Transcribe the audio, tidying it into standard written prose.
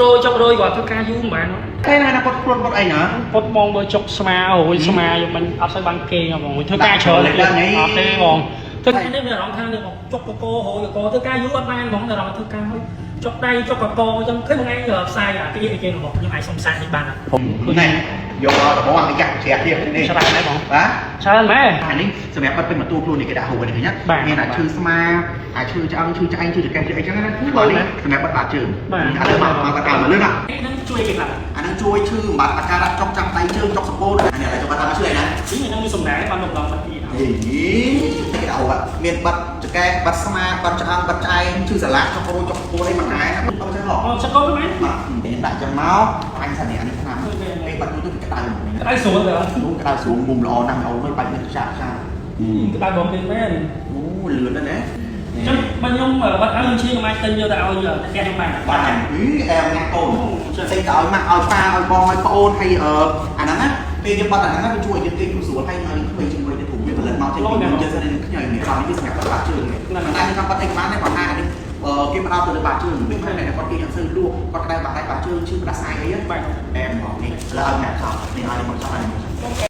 រយចុករយគាត់ធ្វើការយូរមិនបាន តែណាគាត់ខ្លួនគាត់អីណា គាត់មកមើលចុកស្មារួយស្មាយកមិនអត់សូវបានគេងហ្មងធ្វើការច្រើនអត់ទេហ្មងធ្វើការនេះមានអារម្មណ៍ថានេះមកចុកកករួយកកធ្វើការយូរអត់បានហ្មងអារម្មណ៍ធ្វើការហើយចុកដៃចុកកកអញ្ចឹងឃើញថ្ងៃផ្សាយអាទីអីគេរបស់ខ្ញុំអាចសុំសាកនេះបានអត់ ណែយកមកដំបងអាយ៉ាក់ជ្រះទៀតនេះ ច្រើនដែរបង បាទ ច្រើនមែន អានេះសម្រាប់បាត់ពេញបន្ទូខ្លួននេះគេដាក់ហូបនេះឃើញណាមានអាឈឺស្មាអាឈឺឆ្អឹងឈឺឆ្អែងឈឺចង្កេះឈឺអីចឹងណាបាទនេះសម្រាប់បាត់បាតជើងឥឡូវមកមកតាមមកលឿនណា ហ្នឹងជួយគេខ្លះ អានឹងជួយឈឺបំបត្តិអាការៈចុកចាប់ដៃជើងចុកសពោធអានេះឥឡូវចូលតាមឈឺអីណា នេះហ្នឹងមានសំណាងបានលំដងបាត់ទី ហីគេដាក់ហូបមានបាត់ចង្កេះបាត់ស្មាបាត់ឆ្អឹងបាត់ឆ្អែងឈឺសន្លាក់ចុករូចុកសពោធអីមួយខែណាអត់ចឹងហ៎ អូចុកកមែន បាទដាក់ចឹងមកអញសិននេះអានេះឆ្នាំពេលបាត់ទៅក្តៅ ក្តៅស្រួលទៅ នោះក្តៅស្រួលមុំល្អណាស់អូនអើយបាច់មានចាក់ចាក់ ក្តៅបងគេមែន អូលឿនណាស់ណា ចឹងបើខ្ញុំបាត់ឲ្យខ្ញុំឈៀងខ្ញុំអាចទិញយកទៅឲ្យផ្ទះខ្ញុំបាន បាទអីអែមណាស់កូនទិញទៅឲ្យម៉ាក់ឲ្យប៉ាឲ្យបងឲ្យប្អូនហើយអឺអាហ្នឹងណាពេលយើងបាត់អាហ្នឹងវាជួយឲ្យយើងគេងស្រួលហើយឲ្យក្មេងជាមួយទៅព្រោះវាផលិតមកចេញពីយើងសិននឹងខ្ញីនេះដល់នេះវាសម្រាប់បាត់ជើងតែខ្ញុំបាត់អីក៏បានដែរគាត់ថាអានេះគេផ្ដោតទៅលើបាតជើងពេលខ្លះអ្នកគាត់គេអត់សូវលក់គាត់ក្តៅបាតដៃបាតជើងឈឺផ្ដាសាយអី បាទ អែមមកនេះឥឡូវឲ្យម៉ាក់ចោលនេះឲ្យមកចោលឲ្យមកចោល